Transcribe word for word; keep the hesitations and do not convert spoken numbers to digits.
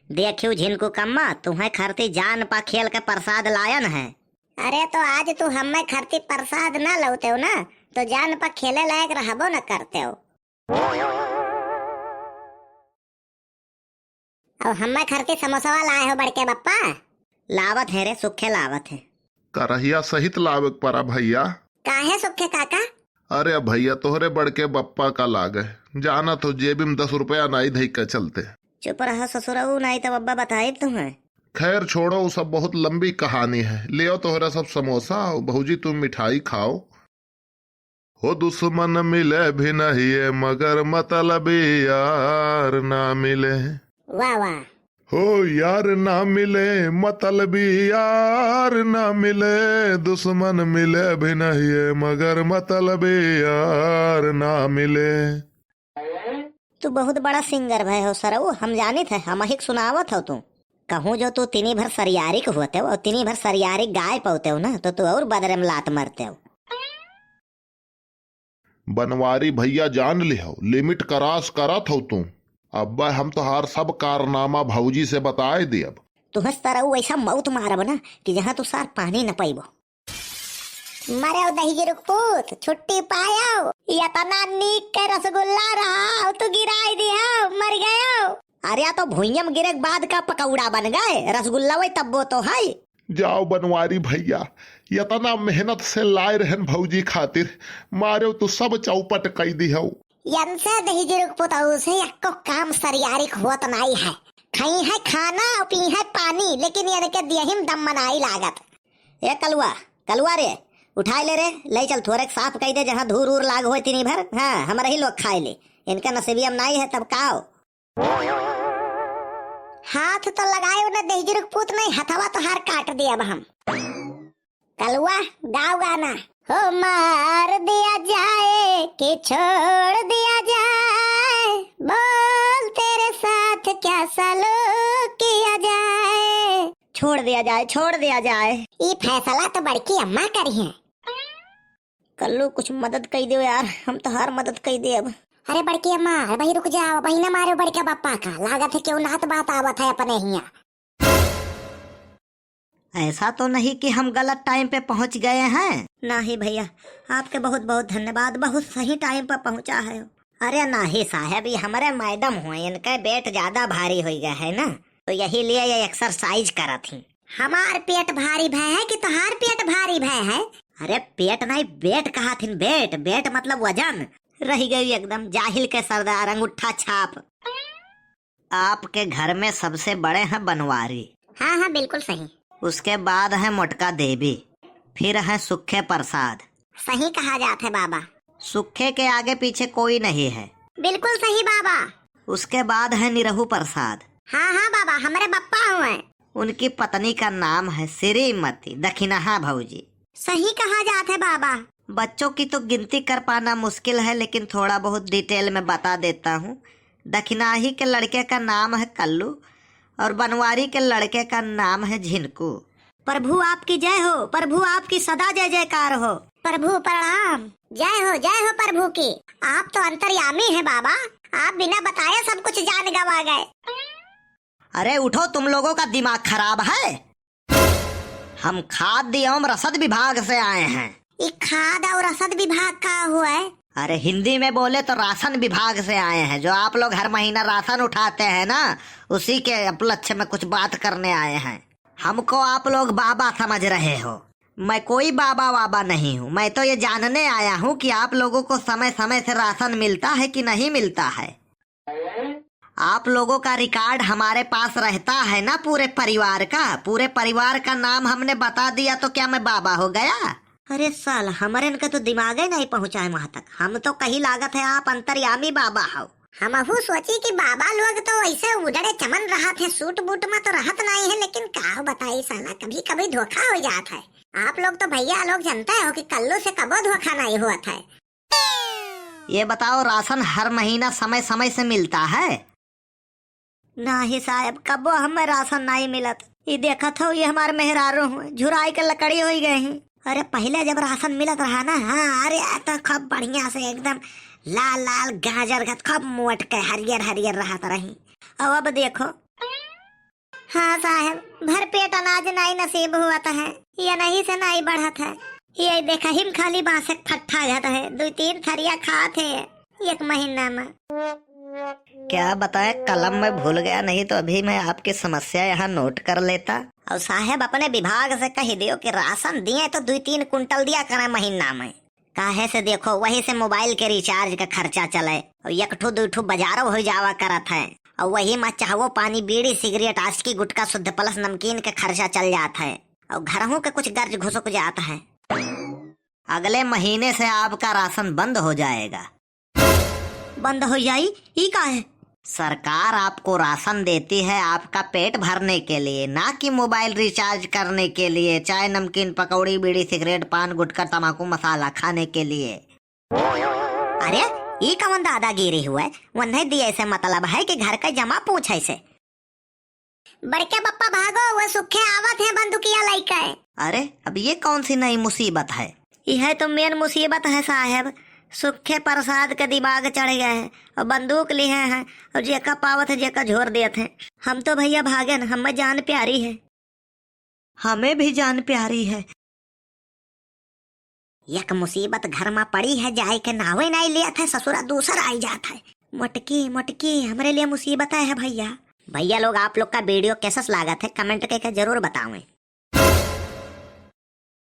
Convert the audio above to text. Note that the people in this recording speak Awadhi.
देखियो झिनकू कम्मा, तुहैं खरती जान पा खेल के प्रसाद लायन है। अरे तो आज तू हम्मै खरती प्रसाद ना लौतेउ ना, तो जान पा खेले लायक रहबो न करतेउ। अब हम्मै खरती समोसवा लाए हो बड़के बप्पा? लावत है रे, सुखे लावत है। करहिया सहित लावे के परा भैया। काहे सुखे काका? अरे भैया, तोहरे बड़के बप्पा का लागे, जानत हो जेबी में दस रुपया नाई धई के चलते। चुप रहा ससुरऊ, नाई तब अब्बा बताइब तुहैं। खैर छोड़ो, उ सब बहुत लंबी कहानी है। लेओ तोहरा सब समोसा, और भौजी तुम मिठाई खाओ। हो दुश्मन मिले भी नहीं है, मगर मतलबी यार ना मिले। वाह, वाह। हो यार ना मिले, मतलबी यार ना मिले, दुश्मन मिले भी नहीं है, मगर मतलबी यार ना मिले। तू बहुत बड़ा singer भए हो सरऊ, हम जानित है, हमही के सुनावत हो तू। कहूँ जो तू तिनी भर सरियारिक होतेउ और तिनी भर सरियारिक गाए पौतेउ ना, तो तू और बदरे में लात मरतेउ। बनवारी भैया, जान लिहो, limit cross करत हो तू। अब्बे हम तोहार सब कारनामा भौजी से बताए देब। तुहस तरऊ ऐसा मौत मारब ना कि जहाँ तू सार पानी न पइबो। मरे दहिजरुक पूत, छुट्टी पायो, इतना नीक के रसगुल्ला रहा, तू गिराई दियो, मर गयो। अरे, या तो भुइयम गिरे के बाद का पकौड़ा बन गए, रसगुल्ला वही तब्बो तो है। जाओ बनवारी भैया, इतना मेहनत से लाए रहन भौजी खातिर, मारे तू सब चौपट कई दिहौ। यन से दहिजरुक पुतहू से एको काम सरियारिक होत नाई है। खई है खाना और पी है पानी, लेकिन यन के दियहिम दम मनाई लागत। ए कलुआ, कलुआ रे, उठाए ले रे, ले चल थोरेक साफ कई दे, जहाँ धूर उर लाग होए तिनी भर। हाँ, हमरा ही लोग खाए ले, इनका नसीबियम नाई है तब काओ। हाथ तो लगाए न दहिजरुक पूत, नहीं हथवा तोहार काट दिया अब हम। कलुआ, गाओ गाना। हो मार दिया जाए कि छोड़ दिया जाए, बोल तेरे साथ क्या सलूक किया जाए। छोड़ दिया जाए, छोड़ दिया जाए। ई फैसला तो बड़की अम्मा करी है। कल्लू, कुछ मदद कई देव यार, हम तोहार मदद कई देब। अरे बड़की अम्मा, अरे भाई रुक जाओ, भाई ना मारो बड़का बप्पा का, लागत है केहू नात बात आवत है अपने हिया। ऐसा तो नहीं कि हम गलत time पे पहुँच गए हैं? नहीं भैया, आपके बहुत बहुत धन्यवाद, बहुत सही time पर पहुँचा है। अरे नहीं साहब, ये हमारे madam हुए, इनका पेट ज्यादा भारी हो गया है ना, तो यही लिए ये exercise करत ही। हमार पेट भारी भय है कि तोहार पेट भारी भय है? अरे पेट नहीं, बेट कहा थिन, बेट, बेट मतलब वजन। रह गई एकदम जाहिल के सरदार, अंगूठा छाप। आपके घर में सबसे बड़े हैं बनवारी। हाँ, हाँ, बिल्कुल सही। उसके बाद है मोटका देवी, फिर है सुखे प्रसाद। सही कहा जात है बाबा। सुखे के आगे पीछे कोई नहीं है। बिल्कुल सही बाबा। उसके बाद है निरहू प्रसाद। हाँ, हाँ बाबा, हमरे बप्पा हुए। उनकी पत्नी का नाम है श्रीमती दखिनहा भौजी। सही कहा जात है बाबा। बच्चों की तो गिनती कर पाना मुश्किल है, लेकिन थोड़ा बहुत detail में बता देता हूँ। दखिनाही के लड़के का नाम है कल्लू और बनवारी के लड़के का नाम है झिनकू। प्रभु आपकी जय हो, प्रभु आपकी सदा जय जयकार हो। प्रभु प्रणाम, जय हो, जय हो प्रभु की। आप तो अंतर्यामी हैं बाबा, आप बिना बताए सब कुछ जान गवा गए। अरे उठो, तुम लोगों का दिमाग खराब है? हम खाद्य एवं रसद विभाग से आए हैं। ई खाद और रसद विभाग का हुआ है? अरे हिंदी में बोले तो राशन विभाग से आए हैं। जो आप लोग हर महीना राशन उठाते हैं ना, उसी के उपलक्ष्य में कुछ बात करने आए हैं। हमको आप लोग बाबा समझ रहे हो। मैं कोई बाबा वाबा नहीं हूँ, मैं तो ये जानने आया हूँ कि आप लोगों को समय समय से राशन मिलता है कि नहीं मिलता है। आप लोगों का record हमारे पास रहता है ना पूरे परिवार का। पूरे परिवार का नाम हमने बता दिया तो क्या मैं बाबा हो गया? अरे साल, हमरे इनका तो दिमागे नहीं पहुँचा है वहाँ तक। हम तो कही लागत है आप अंतर्यामी बाबा हो। हमहू सोची कि बाबा लोग तो ऐसे उजड़े चमन रहत है, suit बूट में तो रहत नहीं है, लेकिन का बताई साला, कभी कभी धोखा हो जात है। आप लोग तो भैया लोग जानते हो कि कल्लू से कबो धोखा नहीं होत है। ये बताओ, राशन हर महीना समय समय से मिलता है? नाही साहब, कबो हमें राशन नाही मिलत। ये देखत हो, ये हमारे मेहरारू हुए, झुराई के लकड़ी होई गए हैं। अरे पहले जब राशन मिलत रहा ना, हाँ, अरे तो खूब बढ़िया से एकदम लाल लाल गाजर का खूब मोट के हरियर हरियर रहत रही। और अब देखो, हाँ साहेब, भर पेट अनाज नाई नसीब हुवत है, ये नहीं से नाई बढ़त है। ये देखा हिम खाली बांसे क फट्ठा घत है, दुइ तीन थरिया खात है एक महीना में। क्या बताएं, कलम मैं भूल गया, नहीं तो अभी मैं आपकी समस्या यहाँ नोट कर लेता। और साहेब अपने विभाग से कहि दियो कि राशन दिए तो दुइ तीन कुंटल दिया करें महीना में। काहे से देखो, वही से मोबाइल के रिचार्ज का खर्चा चले और एक ठो दुइ ठो बजारो हो जावा करत है। और वही में चाहवो पानी, बीड़ी, सिगरेट, आशिकी गुटखा, शुद्ध प्लस नमकीन के खर्चा चल जात है और घरहू के कुछ गर्ज घुसुक जात है। अगले महीने से आपका राशन बंद हो जाएगा। बंद हो जाई? ई का है? सरकार आपको राशन देती है आपका पेट भरने के लिए, ना कि मोबाइल रिचार्ज करने के लिए, चाय, नमकीन, पकौड़ी, बीड़ी, सिगरेट, पान, गुटखा, तमाकू, मसाला खाने के लिए। अरे, ई कवन दादागिरी हुए? वन्हे दिए से मतलब है कि घर का जमा पूछे से? बड़के पप्पा भागो, वो सुखे आवत है बंदूकिया लइके। अरे, अब ये कौन सी नई मुसीबत है? यह तो मेन मुसीबत है साहेब, सुखे प्रसाद के दिमाग चढ़ गए हैं और बंदूक लिए हैं और जेका पावत है जेका झोर देत हैं। हम तो भैया भागेन, हमें जान प्यारी है। हमें भी जान प्यारी है। एक मुसीबत घर में पड़ी है, जाए के नावे नाई लेत है, ससुरा दूसर आई जात है। मोटकी, मोटकी, हमरे लिए मुसीबत है भैया। भैया लोग, आप लोग का वीडियो कैसा लागत है, कमेंट करके जरूर बतावें।